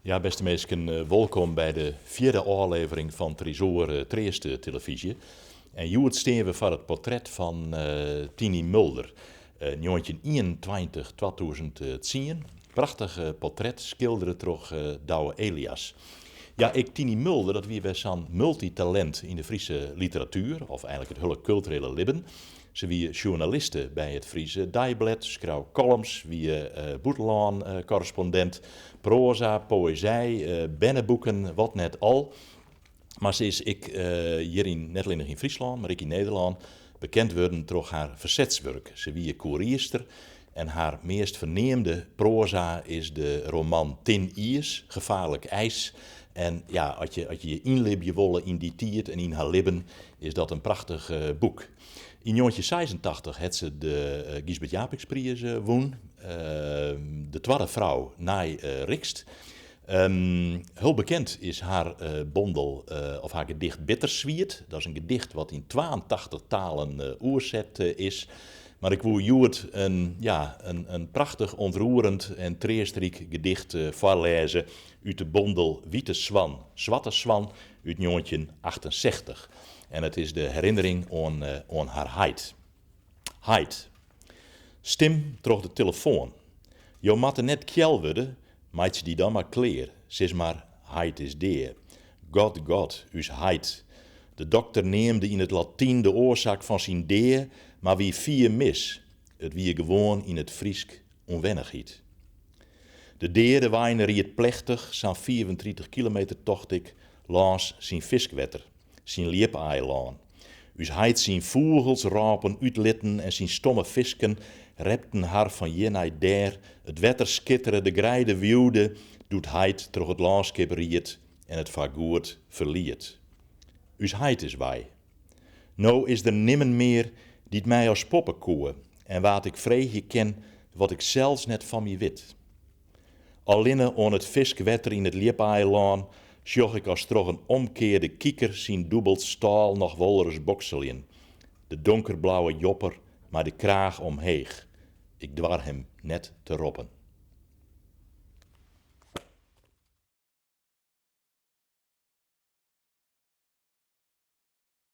Ja, bêste minsken, wolkom by de fjirde ôflevering fan Tresoar Treast Televyzje. En hjoed stean we foar it portret fan Tiny Mulder, 1921, 2010. Prachtich portret, skildere troch Douwe Elias. Ja, ek Tiny Mulder, dat wie wer sa'n multytalint yn de Fryske literatuer, of eigenlik it hiele kulturele libben. Se wie sjoernaliste by it Friesch Deiblêd, skreau columns, wie bûtenlânkorrespondint, proaza, poëzij, berneboeken, wat net al. Mar se is ek hjir yn, net allinnich yn Fryslân, mar ek yn Nederlân bekend wurden troch har fersetswurk. Se wie koerierster en har meast ferneamde proaza is de roman Tin Ies, Gevaarlijk IJs. En ja, as je, as je je ynlibje wolle yn dy tiid en yn har libben, is dat in prachtich boek. Yn 1986 hat se de Gysbert Japicxpriis wûn, de twadde frou nei Rixt. Hiel bekend is har bondel of har gedicht Bitterswiet. Dat is in gedicht wat yn 82 talen oerset is. Mar ik woe hjoed in, ja, in prachtich ontroerend en treastryk gedicht foarlêze út de bondel Wite Swan, Swarte Swan út 1968. En it is de herinnering oan, oan har heit. Heit. Stim troch de telefoan. Jo moatte net kjel wurde, meitsje dy dan mar klear, sis mar, heit is dea. God, God, ús heit. De dokter neamde yn it Latyn de oarsaak fan syn dea, mar wie fier mis. It wie gewoan yn it Frysk ûnwennichheid. De deadewein ried plechtich, sa'n 35 kilometer tocht ik, lâns syn fiskwetter, syn ljipaailân. Us heit syn fûgels rôpen útlitten en syn stomme fisken repten har fan hjir nei dêr, it wetter skittere, de greide wiuwde, doe't heit troch it lânskip ried en it foargoed ferliet. Us heit is wei. No is der nimmen mear dy't my as poppe koe en wa't ik freegje kin wat ik sels net fan my wit. Allinne oan it fiskwetter yn it ljipaailân sjoch ik as troch in omkearde kiker syn dûbeld stâl noch wolris bokseljen, de donkerblauwe jopper mei de kraach omheech. Ik doar him net te roppen.